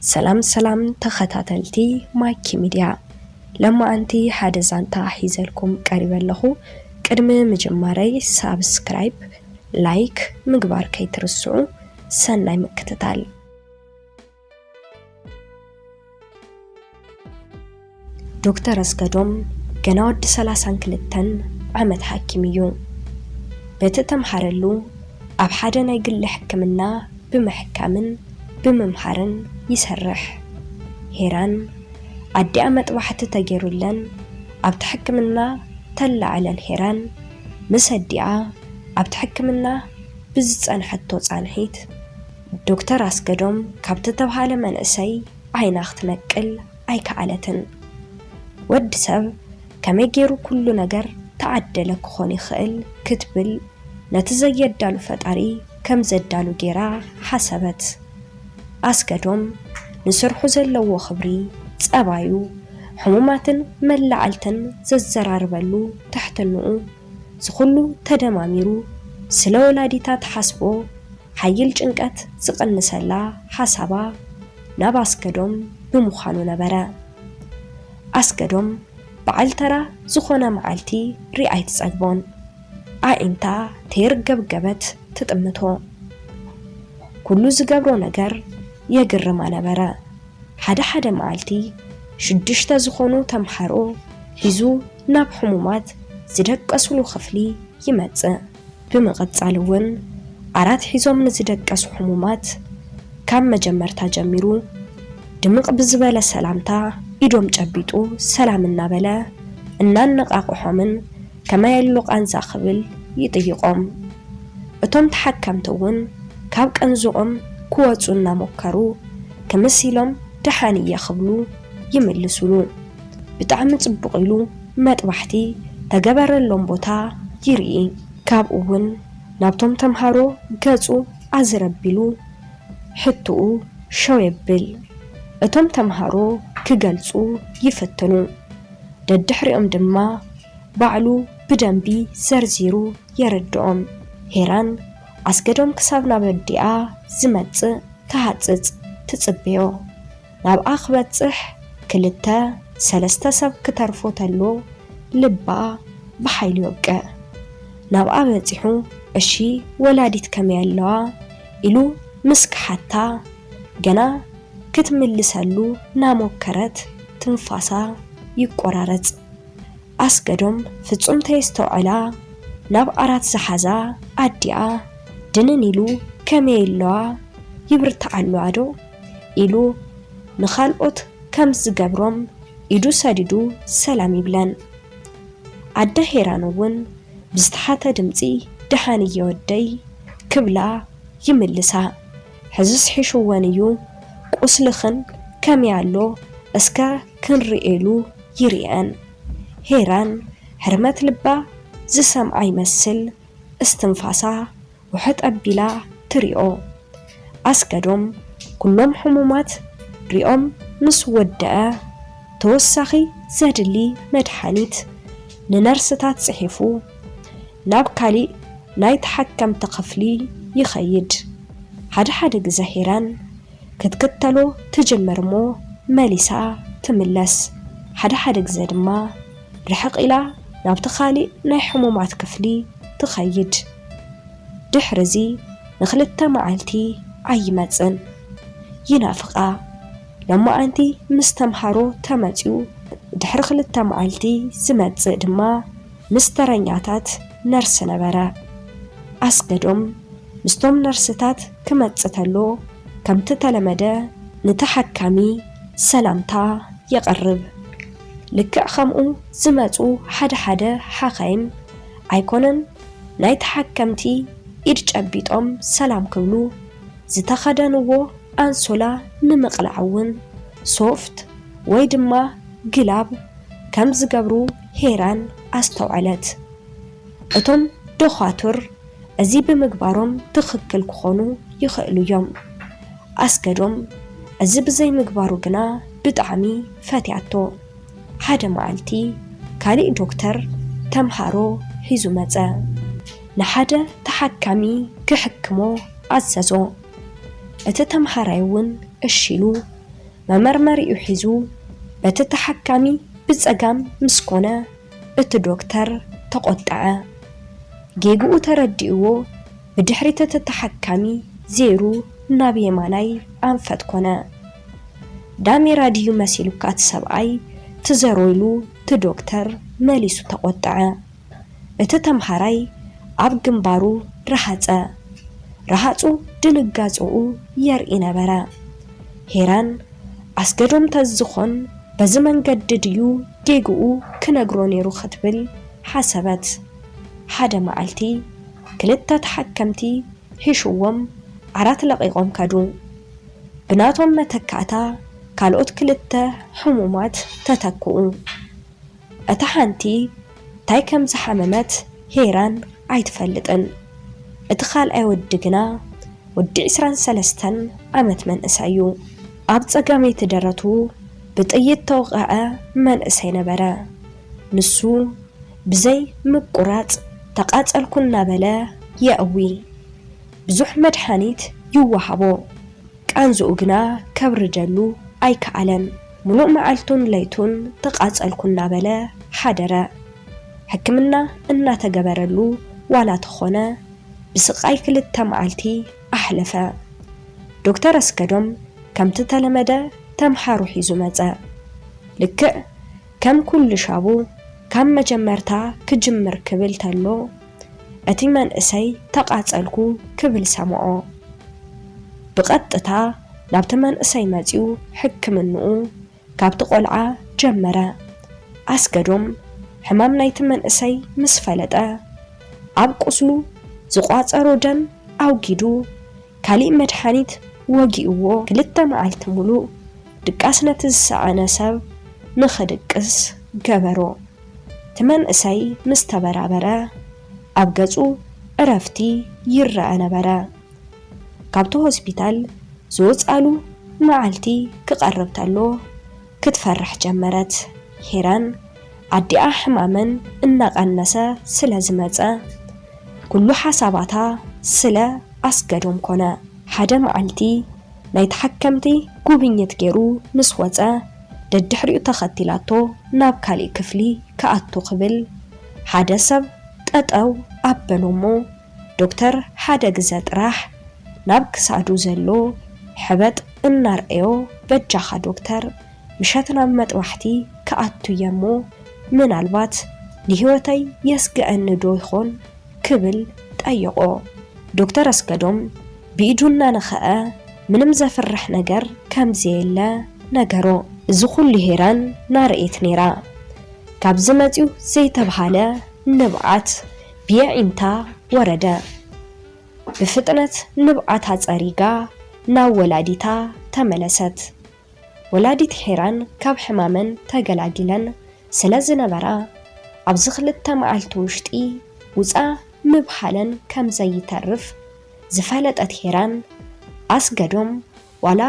ሰላም ሰላም ተኸታተልቲ ማኪ ሚድያ፣ ለማዓንቲ ሓደ ዛንታ ሒዘልኩም ቀሪበ ኣለኹ። ቅድሚ ምጅማረይ ሳብስክራይብ፣ ላይክ ምግባር ከይትርስዑ። ሰናይ ምክትታል። ዶክተር ኣስገዶም ገና ወዲ ሰላሳን ክልተን ዓመት ሓኪም እዩ። በቲ ተምሃረሉ ኣብ ሓደ ናይ ግሊ ሕክምና ብምሕካምን ብምምሃርን ይሰርሕ። ሄራን ኣዲኣ መጥባሕቲ ተገይሩለን ኣብቲ ሕክምና ተላዓለን ሄራን ምስ ኣዲኣ ኣብቲ ሕክምና ብዝጸንሐቶ ጻንሒት፣ ዶክተር ኣስገዶም ካብ ተተብሃለ መንእሰይ ዓይና ክትነቅል ኣይከኣለትን። ወዲ ሰብ ከመይ ገይሩ ኩሉ ነገር ተዓደለ ክኾን ይኽእል ክትብል ነቲ ዘየዳሉ ፈጣሪ ከም ዘዳሉ ገይራ ሓሰበት። ኣስገዶም ንስርሑ ዘለዎ ክብሪ፣ ጸባዩ፣ ሕሙማትን መላዓልትን ዘዘራርበሉ ትሕትንኡ፣ ዝኹሉ ተደማሚሩ ስለ ወላዲታ ትሓስቦ ሓይል ጭንቀት ዝቕንሰላ ሓሳባ ናብ ኣስገዶም ብምዃኑ ነበረ። ኣስገዶም በዓል ተራ ዝኾነ መዓልቲ ሪኣ ኣይትጸግቦን። ኣዒንታ ተይርገብገበት ትጥምቶ። ኩሉ ዝገብሮ ነገር የግርማ ነበረ። ሓደ ሓደ መዓልቲ ሽዱሽተ ዝኾኑ ተምሃሮ ሒዙ ናብ ሕሙማት ዝደቀስሉ ክፍሊ ይመጽእ። ብምቕጻል እውን ዓራት ሒዞም ንዝደቀሱ ሕሙማት ካብ መጀመርታ ጀሚሩ ድምቕ ብዝበለ ሰላምታ ኢዶም ጨቢጡ ሰላም እናበለ እናነቓቕሖምን ከመይ ኣሎ ቃንዛ ክብል ይጥይቖም። እቶም ተሓከምቲ እውን ካብ ቀንዝኦም ክወጹ እናሞከሩ ክምስ ኢሎም ደሓን እየ ክብሉ ይምልሱሉ። ብጣዕሚ ጽቡቕ ኢሉ መጥባሕቲ ተገበረሎም ቦታ ይርኢ። ካብኡ እውን ናብቶም ተምሃሮ ገጹ ኣዝር ኣቢሉ ሕቶኡ ሸው የብል። እቶም ተምሃሮ ክገልጹ ይፍትኑ። ደድሕሪኦም ድማ ባዕሉ ብደንቢ ዘርዚሩ የረድኦም። ሄራን ኣስገዶም ክሳብ ናብ ኣዲኣ ዝመጽእ ትሃጽጽ ትጽበዮ። ናብኣ ክበጽሕ ክልተ ሰለስተ ሰብ ክተርፎ ተሎ ልባ ብሓይሊ ይወቅዕ። ናብኣ በጺሑ እሺ ወላዲት ከመይ ኣለዋ ኢሉ ምስ ክሓታ ገና ክትምልሰሉ ናሞከረት ትንፋሳ ይቆራረጽ። ኣስገዶም ፍጹም ተየስተውዕላ ናብ ዓራት ዝሓዛ ኣዲኣ ድንን ኢሉ ከመይ ኣለዋ ይብርትዓ ኣለዋ ዶ ኢሉ ንኻልኦት ከም ዝገብሮም ኢዱ ሰዲዱ ሰላም ይብለን። ኣደ ሄራን እውን ብዝተሓተ ድምጺ ደሓን እየ ወደይ ክብላ ይምልሳ። ሕዝስ ሒሽወን እዩ ቁስልኽን ከመይ ኣሎ እስከ ክንርእየሉ ይርእየን። ሄራን ህርመት ልባ ዝሰምዓ ይመስል እስትንፋሳ ውሕጥ ኣቢላ ትሪኦ። ኣስገዶም ኩሎም ሕሙማት ሪኦም ምስ ወደአ ተወሳኺ ዘድሊ መድሓኒት ንነርስታት ጽሒፉ ናብ ካሊእ ናይ ተሓከምቲ ክፍሊ ይኸይድ። ሓደ ሓደ ግዘ ሄራን ክትክተሎ ትጅምር እሞ መሊሳ ትምለስ። ሓደ ሓደ ግዘ ድማ ርሕቕ ኢላ ናብቲ ካሊእ ናይ ሕሙማት ክፍሊ ትኸይድ። ድሕሪ እዚ ንኽልተ መዓልቲ ኣይመጽን። ይናፍቓ። ሎማዓንቲ ምስ ተምሃሮ ተመጺኡ ድሕሪ ክልተ መዓልቲ ዝመጽእ ድማ ምስ ተረኛታት ነርስ ነበረ። ኣስገዶም ምስቶም ነርስታት ክመጽእ ተሎ ከምቲ ተለመደ ንተሓካሚ ሰላምታ የቕርብ። ልክዕ ከምኡ ዝመጹ ሓደ ሓደ ሓኻይም ኣይኮነን ናይ ተሓከምቲ ኢድ ጨቢጦም ሰላም ክብሉ ዝተኸደንዎ ኣንሶላ ንምቕላዕ እውን ሶፍት ወይ ድማ ግላብ ከም ዝገብሩ ሄራን ኣስተውዐለት። እቶም ዶኻትር እዚ ብምግባሮም ትኽክል ክኾኑ ይኽእሉ እዮም። ኣስገዶም እዚ ብዘይምግባሩ ግና ብጣዕሚ ፈትያቶ። ሓደ መዓልቲ ካሊእ ዶክተር ተምሃሮ ሒዙ መጸ። ንሓደ ተሓካሚ ክሕክሞ ኣዘዞ። እቲ ተምሃራይ እውን እሺ ኢሉ መመርመሪኡ ሒዙ በቲ ተሓካሚ ብጸጋም ምስ ኮነ፣ እቲ ዶክተር ተቖጠዐ። ጌግኡ ተረዲእዎ፣ ብድሕሪት እቲ ተሓካሚ ዜሩ ናብ የማናይ ኣንፈት ኮነ። ዳሜራ ድዩ መሲሉካ እቲ ሰብኣይ ትዘሮ ኢሉ እቲ ዶክተር መሊሱ ተቖጠዐ። እቲ ተምሃራይ ኣብ ግንባሩ ረሃጸ። ረሃጹ ድንጋጽኡ የርኢ ነበረ። ሄራን ኣስገዶም ተዝኾን በዚ መንገዲ ድዩ ጌግኡ ክነግሮ ነይሩ ክትብል ሓሰበት። ሓደ መዓልቲ ክልተ ተሓከምቲ ሒሽዎም ዓራት ለቒቖም ከዱ። ብናቶም መተካእታ ካልኦት ክልተ ሕሙማት ተተክኡ። እታ ሓንቲ እንታይ ከም ዝሓመመት ሄራን ኣይትፈልጥን። እቲ ካልኣይ ወዲ ግና ወዲ ዕስራን ሰለስተን ዓመት መንእሰይ እዩ። ኣብ ጸጋመይቲ ደረቱ ብጥይት ተወቕዐ መንእሰይ ነበረ። ንሱ ብዘይ ምቁራጽ ተቓጸልኩ እናበለ የእዊ። ብዙሕ መድሓኒት ይወሃቦ። ቃንዝኡ ግና ከብርደሉ ኣይከኣለን። ምሉእ መዓልቱን ለይቱን ተቓጸልኩ እናበለ ሓደረ። ሕክምና እናተገበረሉ ዋላ ተኾነ ብስቓይ ክልተ መዓልቲ ኣሕለፈ። ዶክተር ኣስገዶም ከምቲ ተለመደ ተምሃሩ ሒዙ መጸ። ልክዕ ከም ኩሉ ሻቡ ካብ መጀመርታ ክጅምር ክብል ተሎ፣ እቲ መንእሰይ ተቓጸልኩ ክብል ሰምዖ። ብቐጥታ ናብቲ መንእሰይ መጺኡ ሕክምንኡ ካብቲ ቆልዓ ጀመረ። ኣስገዶም ሕማም ናይቲ መንእሰይ ምስ ፈለጠ፣ ኣብ ቁስሉ ዝቋጸሮ ደም ኣውጊዱ፣ ካሊእ መድሓኒት ወጊእዎ፣ ክልተ መዓልቲ ሙሉእ ድቃስ ነቲ ዝሰኣነ ሰብ ንኽድቅስ ገበሮ። እቲ መንእሰይ ምስ ተበራበረ፣ ኣብ ገጹ ዕረፍቲ ይረኣ ነበረ። ካብቲ ሆስፒታል ዝወጻሉ መዓልቲ ክቐርብ ተሎ፣ ክትፈርሕ ጀመረት። ሄራን ኣዲኣ ሕማመን እናቐነሰ ስለ ዝመጸ፣ ኩሉ ሓሳባታ ስለ ኣስገዶም ኮነ። ሓደ መዓልቲ ናይ ተሓከምቲ ጉብኝት ገይሩ ምስ ወጸ፣ ደድሕሪኡ ተኸቲላቶ ናብ ካሊእ ክፍሊ ክኣቱ ክብል፣ ሓደ ሰብ ጠጠው ኣበሎ እሞ፣ ዶክተር ሓደ ግዘ ጥራሕ ናብ ክሳዱ ዘሎ ሕበጥ እናርኣዮ፣ በጃኻ ዶክተር፣ ምሸት ናብ መጥባሕቲ ክኣቱ እየ እሞ፣ ምናልባት ንህይወተይ የስግኣኒ ዶ ይኾን? ክብል ጠየቖ። ዶክተር ኣስገዶም ብኢዱ እናነኸአ ምንም ዘፍርሕ ነገር ከም ዘየለ ነገሮ። እዚ ኩሉ ሄራን ናርኤት ነይራ። ካብዚ መጺኡ ዘይተብሃለ ንብዓት ብየዒንታ ወረደ። ብፍጥነት ንብዓታ ጸሪጋ ናብ ወላዲታ ተመለሰት። ወላዲት ሄራን ካብ ሕማመን ተገላጊለን ስለ ዝነበራ፣ ኣብዚ ክልተ መዓልቲ ውሽጢ ውጻ ምብሃለን ከም ዘይተርፍ ዝፈለጠት ሄራን፣ ኣስገዶም ዋላ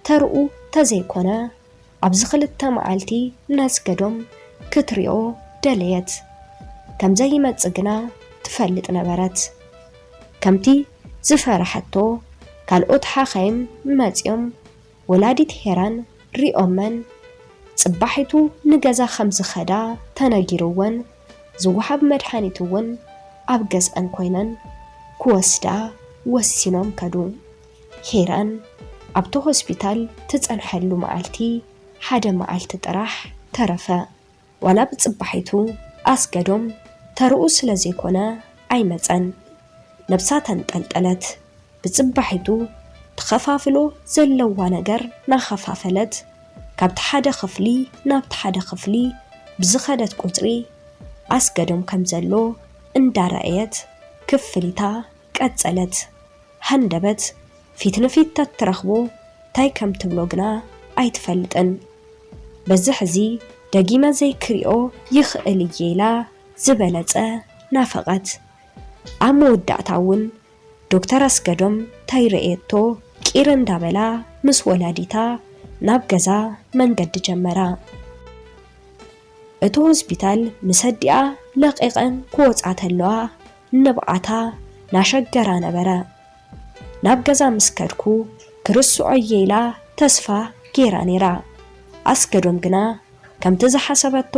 ተርኡ ተዘይኮነ፣ ኣብዚ ክልተ መዓልቲ ነስገዶም ክትሪኦ ደለየት። ከም ዘይመጽእ ግና ትፈልጥ ነበረት። ከምቲ ዝፈርሐቶ፣ ካልኦት ሓኻይም መጺኦም ወላዲት ሄራን ሪኦመን፣ ጽባሒቱ ንገዛ ከም ዝኸዳ ተነጊርወን፣ ዝወሃብ መድሓኒት እውን ኣብ ገዝኣን ኮይነን ክወስዳ ወሲኖም ከዱ። ሄራን ኣብቲ ሆስፒታል ትጸንሐሉ መዓልቲ ሓደ መዓልቲ ጥራሕ ተረፈ። ዋላ ብጽባሒቱ ኣስገዶም ተርኡ ስለ ዘይኮነ ኣይመጸን። ነብሳ ተንጠልጠለት። ብጽባሒቱ ትኸፋፍሎ ዘለዋ ነገር ናኸፋፈለት፣ ካብቲ ሓደ ክፍሊ ናብቲ ሓደ ክፍሊ ብዝኸደት ቁጽሪ፣ ኣስገዶም ከም ዘሎ እንዳረኣየት ክፍሊታ ቀጸለት። ሃንደበት ፊት ንፊት ተትረኽቦ ታይ ከም ትብሎ ግና ኣይትፈልጥን። በዚ ሕዚ ደጊመ ዘይክሪኦ ይኽእል እየ ኢላ ዝበለጸ ናፈቐት። ኣብ መወዳእታ እውን ዶክተር ኣስገዶም ታይ ረእየቶ ቂር እንዳበላ ምስ ወላዲታ ናብ ገዛ መንገዲ ጀመራ። እቲ ሆስፒታል ምስ ኣዲኣ ለቒቐን ክወጻ ተለዋ ንብዓታ ናሸገራ ነበረ። ናብ ገዛ ምስ ከድኩ ክርስዖ እየ ኢላ ተስፋ ገይራ ነይራ። ኣስገዶም ግና ከምቲ ዝሓሰበቶ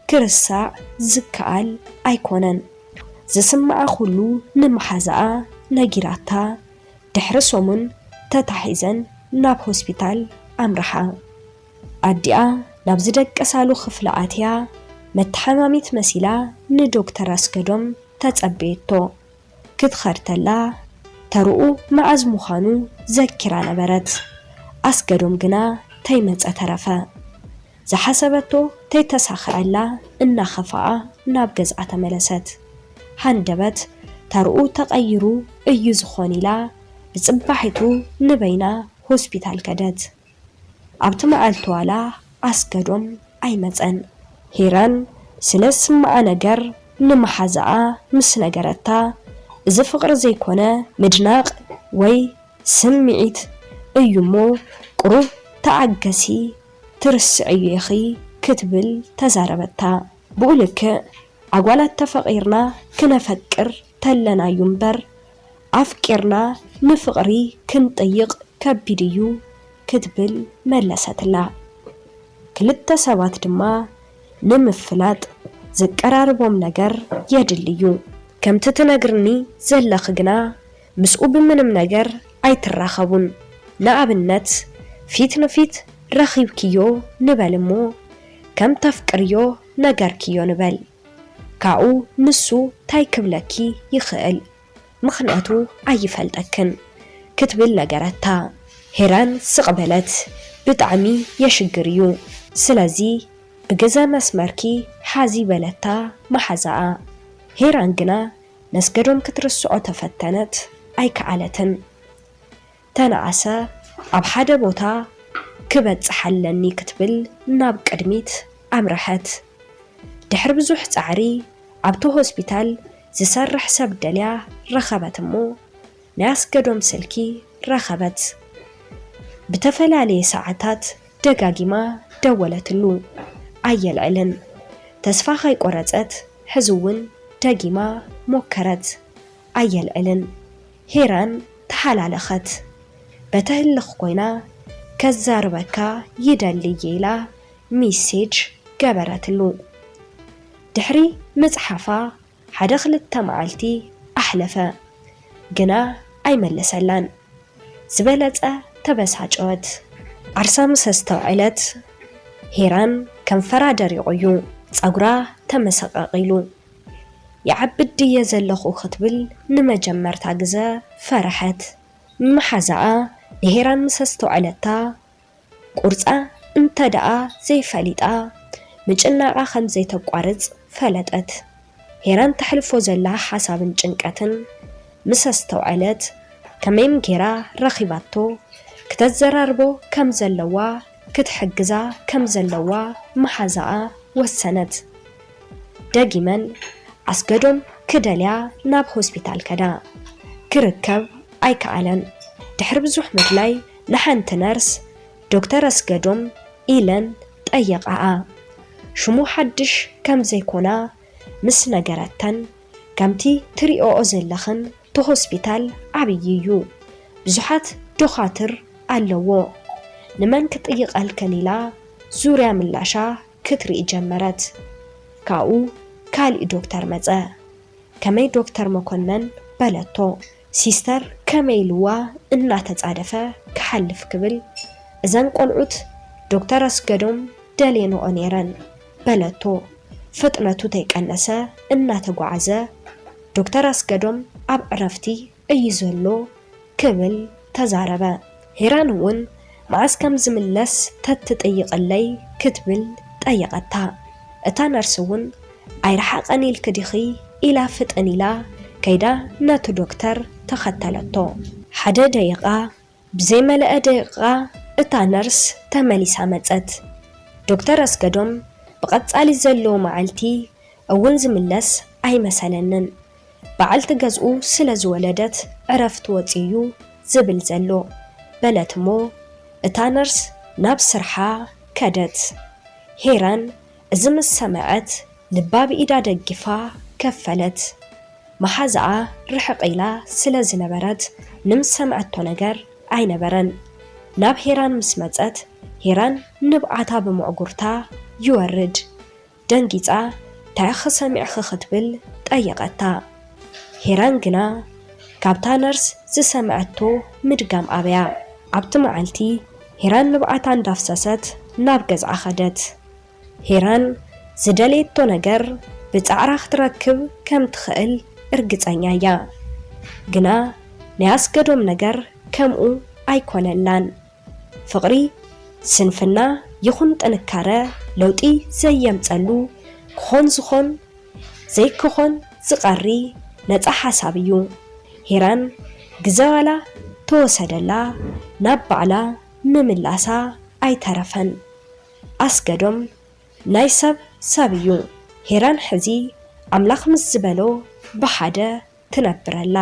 ክርሳዕ ዝከኣል ኣይኮነን። ዝስምዓ ኩሉ ንመሓዛኣ ነጊራታ። ድሕሪ ሰሙን ተታሒዘን ናብ ሆስፒታል ኣምርሓ። ኣዲኣ ናብ ዝደቀሳሉ ክፍሊ ኣትያ መተሓማሚት መሲላ ንዶክተር ኣስገዶም ተጸበየቶ። ክትኸድ ተላ ተርኡ መዓዝ ምዃኑ ዘኪራ ነበረት። ኣስገዶም ግና ተይመጸ ተረፈ። ዝሓሰበቶ ተይተሳኸዐላ እናኸፍኣ ናብ ገዝኣ ተመለሰት። ሃንደበት ተርኡ ተቐይሩ እዩ ዝኾን ኢላ ብጽባሒቱ ንበይና ሆስፒታል ከደት። ኣብቲ መዓልቲ ዋላ ኣስገዶም ኣይመጸን። ሄራን ስለ ዝስምዓ ነገር ንመሓዛኣ ምስ ነገረታ፣ እዚ ፍቕሪ ዘይኮነ ምድናቕ ወይ ስምዒት እዩ እሞ ቁሩብ ተዓገሲ፣ ትርስዕዮ ኢኺ ክትብል ተዛረበታ። ብኡ ልክዕ ኣጓላት ተፈቒርና ክነፈቅር ተለናዩ እምበር ኣፍቂርና ንፍቕሪ ክንጥይቕ ከቢድ እዩ ክትብል መለሰትላ። ክልተ ሰባት ድማ ንምፍላጥ ዘቀራርቦም ነገር የድሊ እዩ። ከምቲ ትነግርኒ ዘለኺ ግና ምስኡ ብምንም ነገር ኣይትራኸቡን። ንኣብነት ፊት ንፊት ረኺብክዮ ንበል እሞ ከም ተፍቅርዮ ነገርክዮ ንበል። ካብኡ ንሱ ታይ ክብለኪ ይኽእል፣ ምኽንያቱ ኣይፈልጠክን ክትብል ነገረታ። ሄራን ስቕ በለት። ብጣዕሚ የሽግር እዩ። ስለዚ ብግዘ መስመርኪ ሓዚ በለታ መሓዛኣ። ሄራን ግና ነስገዶም ክትርስዖ ተፈተነት፣ ኣይከኣለትን። ተነኣሰ ኣብ ሓደ ቦታ ክበጽሕ ኣለኒ ክትብል ናብ ቅድሚት ኣምረሐት። ድሕሪ ብዙሕ ጻዕሪ ኣብቲ ሆስፒታል ዝሰርሕ ሰብ ደልያ ረኸበት እሞ ናይ ኣስገዶም ስልኪ ረኸበት። ብተፈላለየ ሰዓታት ደጋጊማ ደወለትሉ። ኣየልዕልን። ተስፋ ከይቆረጸት ሕዚ እውን ደጊማ ሞከረት። ኣየልዕልን። ሄራን ተሓላለኸት። በተህልኽ ኮይና ከዛርበካ ይደሊ እየ ኢላ ሚሴጅ ገበረትሉ። ድሕሪ ምጽሓፋ ሓደ ክልተ መዓልቲ ኣሕለፈ፣ ግና ኣይመለሰላን። ዝበለጸ ተበሳጨወት። ዓርሳ ምስ ኣስተውዐለት ሄራን ከንፈራ ደሪቑ እዩ፣ ጸጉራ ተመሰቃቒሉ። ይዓብድ ድየ ዘለኹ ክትብል ንመጀመርታ ግዘ ፈረሐት። መሓዛኣ ንሄራን ምስ ኣስተውዐለታ ቁርጻ እንተ ደኣ ዘይፈሊጣ ምጭናቓ ከም ዘይተቋርጽ ፈለጠት። ሄራን ተሕልፎ ዘላ ሓሳብን ጭንቀትን ምስ ኣስተውዐለት፣ ከመይም ጌራ ረኺባቶ ክተዘራርቦ ከም ዘለዋ፣ ክትሕግዛ ከም ዘለዋ መሓዛኣ ወሰነት። ደጊመን ኣስገዶም ክደልያ ናብ ሆስፒታል ከዳ። ክርከብ ኣይከኣለን። ድሕሪ ብዙሕ ምድላይ ንሓንቲ ነርስ ዶክተር ኣስገዶም ኢለን ጠየቓኣ። ሽሙ ሓድሽ ከም ዘይኮና ምስ ነገረተን፣ ከምቲ ትሪኦኦ ዘለኽን እቲ ሆስፒታል ዓብዪ እዩ። ብዙሓት ዶኻትር ኣለዎ። ንመን ክጥይቐልክን ኢላ ዙርያ ምላሻ ክትርኢ ጀመረት። ካብኡ ካሊእ ዶክተር መጸ። ከመይ ዶክተር መኮነን በለቶ። ሲስተር ከመይ ኢልዋ እናተጻደፈ ክሓልፍ ክብል፣ እዘን ቆልዑት ዶክተር ኣስገዶም ደልየንኦ ነይረን በለቶ። ፍጥነቱ ተይቀነሰ እናተጓዓዘ፣ ዶክተር ኣስገዶም ኣብ ዕረፍቲ እዩ ዘሎ ክብል ተዛረበ። ሄራን እውን መዓስ ከም ዝምለስ ተትጥይቕለይ ክትብል ጠየቐታ። እታ ነርስ እውን ኣይረሓቐን ኢልኪ ዲኺ ኢላ ፍጥን ኢላ ከይዳ ነቲ ዶክተር ተኸተለቶ። ሓደ ደቂቓ ብዘይመለአ ደቂቓ እታ ነርስ ተመሊሳ መጸት። ዶክተር ኣስገዶም ብቐጻሊ ዘለዎ መዓልቲ እውን ዝምለስ ኣይመሰለንን። በዓልቲ ገዝኡ ስለ ዝወለደት ዕረፍቲ ወጺኡ እዩ ዝብል ዘሎ በለት እሞ እታ ነርስ ናብ ስርሓ ከደት። ሄራን እዚ ምስ ሰምዐት ልባ ብኢዳ ደጊፋ ከፈለት። መሓዛኣ ርሕቕ ኢላ ስለ ዝነበረት ንምሰምዐቶ ነገር ኣይነበረን። ናብ ሄራን ምስ መጸት፣ ሄራን ንብዓታ ብምዕጉርታ ይወርድ። ደንጊጻ፣ "እንታይ ኢኺ ሰሚዕኺ?" ክትብል ጠየቐታ። ሄራን ግና ካብታ ነርስ ዝሰምዐቶ ምድጋም ኣበያ። ኣብቲ መዓልቲ፣ ሄራን ንብዓታ እንዳፍሰሰት ናብ ገዝኣ ኸደት። ሄራን ዝደለየቶ ነገር ብጻዕራ ክትረክብ ከም ትኽእል እርግጸኛ እያ። ግና ናይ ኣስገዶም ነገር ከምኡ ኣይኮነላን። ፍቕሪ፣ ስንፍና ይኹን ጥንካረ ለውጢ ዘየምጸሉ፣ ክኾን ዝኾን ዘይክኾን ዝቐሪ ነጻ ሓሳብ እዩ። ሄራን ግዘ ዋላ ተወሰደላ፣ ናብ ባዕላ ምምላሳ ኣይተረፈን። ኣስገዶም ናይ ሰብ ሰብ እዩ። ሄራን ሕዚ ኣምላኽ ምስ ዝበሎ ብሓደ ትነብር ኣላ።